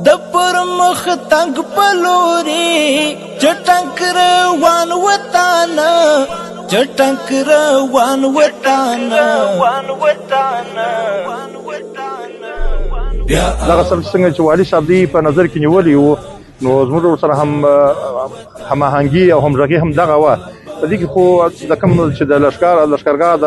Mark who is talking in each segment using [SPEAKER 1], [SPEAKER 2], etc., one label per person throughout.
[SPEAKER 1] د پر مخ تنگ پلوري چټک روان وطن، چټک روان وطن.
[SPEAKER 2] دغه څنګه چې والي صاحب دی په نظر کې نیولي وو، نو زموږ سره هم هماهنګي او همغږي هم دغه وه. په دې کې خو د کوم چې د لښکرګاه د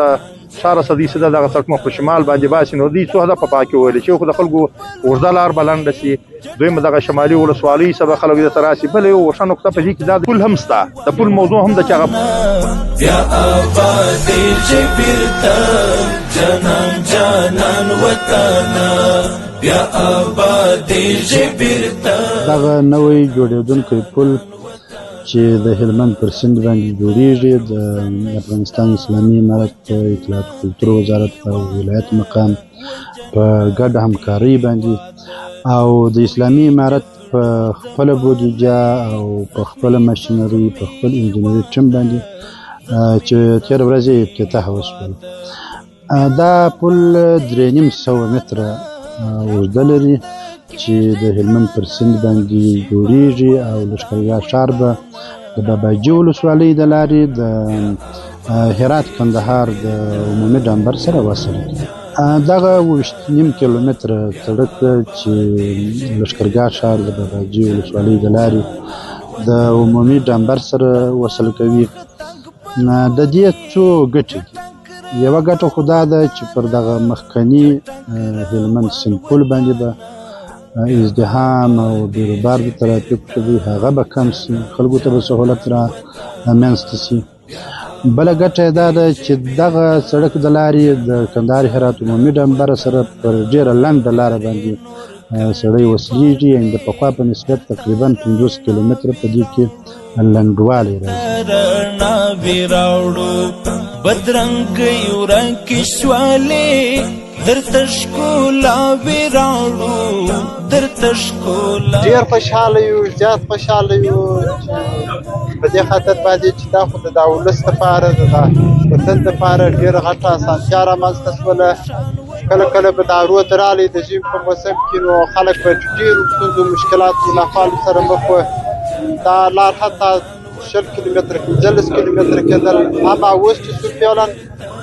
[SPEAKER 2] ښاره سدي سیده دغه سړک مخ په شمال باندې باسي، نو دوی څو هدفه پاکې ویلې چې خو د خلکو اوږده لار به لنډه شي، دویم دغه شمالي ولسوالۍ سبا خلک دې ته راشي. بله یوه ښه نقطه په دې کې دا پل هم شته، د پل موضوع هم ده چې هغه
[SPEAKER 1] بیا آبادېږي بیرته جانان جانان وطنه، بیا آبادېږي بیرته.
[SPEAKER 3] دغه نوی جوړېدونکی پل چې د هلمند پر سیند باندې جوړیږي، د افغانستان اسلامي امارت اطلاعات کلتور وزارت او ولایت مقام په ګډ همکارۍ باندې او د اسلامي امارت په خپله بودیجه او په خپله ماشینري په خپل انجنیري ټیم باندې چې تېره ورځ یې افتتاح وشول. دا پل 350 متره اوږده لري چې د هلمند پر سیند باندې جوړیږي او لښکرګاه ښار به د باباجي ولسوالۍ د لارې د هرات کندهار د عمومي ډمبر سره وصل کړي. دغه 27.5 کیلومتره سړک چې لښکرګاه ښار د باباجي ولسوالۍ د لارې د عمومي ډمبر سره وصل کوي، د دې څو ګټې دي. یوه ګټه خو دا ده چې پر دغه مخکني هلمند سیند پل باندې به ازدحام او بیروبار د ترافیک چې دی هغه به کم سي، خلکو ته به سهولت را منځته سي. بله ګټه یې دا ده چې دغه سړک د لارې د کندهار هرات عمومي ډمبر سره پر ډېره لنډه لاره باندې سړی وصلیږي، یعنې د پخوا په نسبت تقریبا 50 کیلومتره په دې کې لنډوالی راځي.
[SPEAKER 1] رڼا وي راوړو بدرنګ ورکې شوالې، درته ښکلا وي راوړو درته ښکلا.
[SPEAKER 4] ډېر خوشحاله یو، زیات خوشحاله یو چې په دې خاطر باندې چې دا خو د دا ولس دپاره د دا وطن دپاره ډېره غټه اسانتیا رامنځته شوله. کله کله به دا رود راغلی د ژمي په موسم کې، نو خلک به ډېرو ستونزو مشکلاتو ناخوالو سره مخ وه. دا لار حتی 20 کیلومتره 15 کیلومتره کېدل، اما اوس چې شو فعلا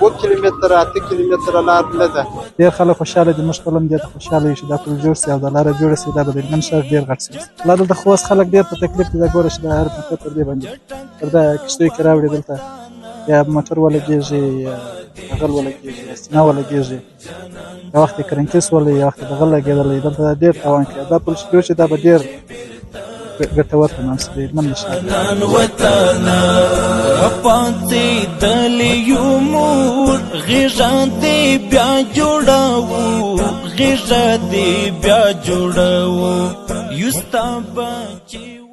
[SPEAKER 4] 7 کیلومتره 8 کیلومتره لار نه ده.
[SPEAKER 5] ډېر خلک خوشحاله دي، موږ خپل هم دې ته خوشحاله یو چې دا پل جوړ سي او دا لاره جوړه سي، دا به د هلمند ښار ډېر غټ سي. لا دلته خو اوس خلک ډېر په تکلیف دي، دا ګوره چې دا هر موټر پر دې باندې پر دا کښتیو کې راوړي، دلته یا موټر ولګېږي یا غل ولګېږي یا سینه ولګېږي، یو وخت یې کرنکي سولی، یو وخت یې د غل لګېدلی، دلته ډېر تاوان کوي. دا پل چې جوړ شي دا به ډېر ګټور تمام شي د هلمند ښار.
[SPEAKER 1] وطنه پاتېدلی یو مور، غېږه دې بیا جوړوو، غېږه دې بیا جوړوو، یو ستا بچي.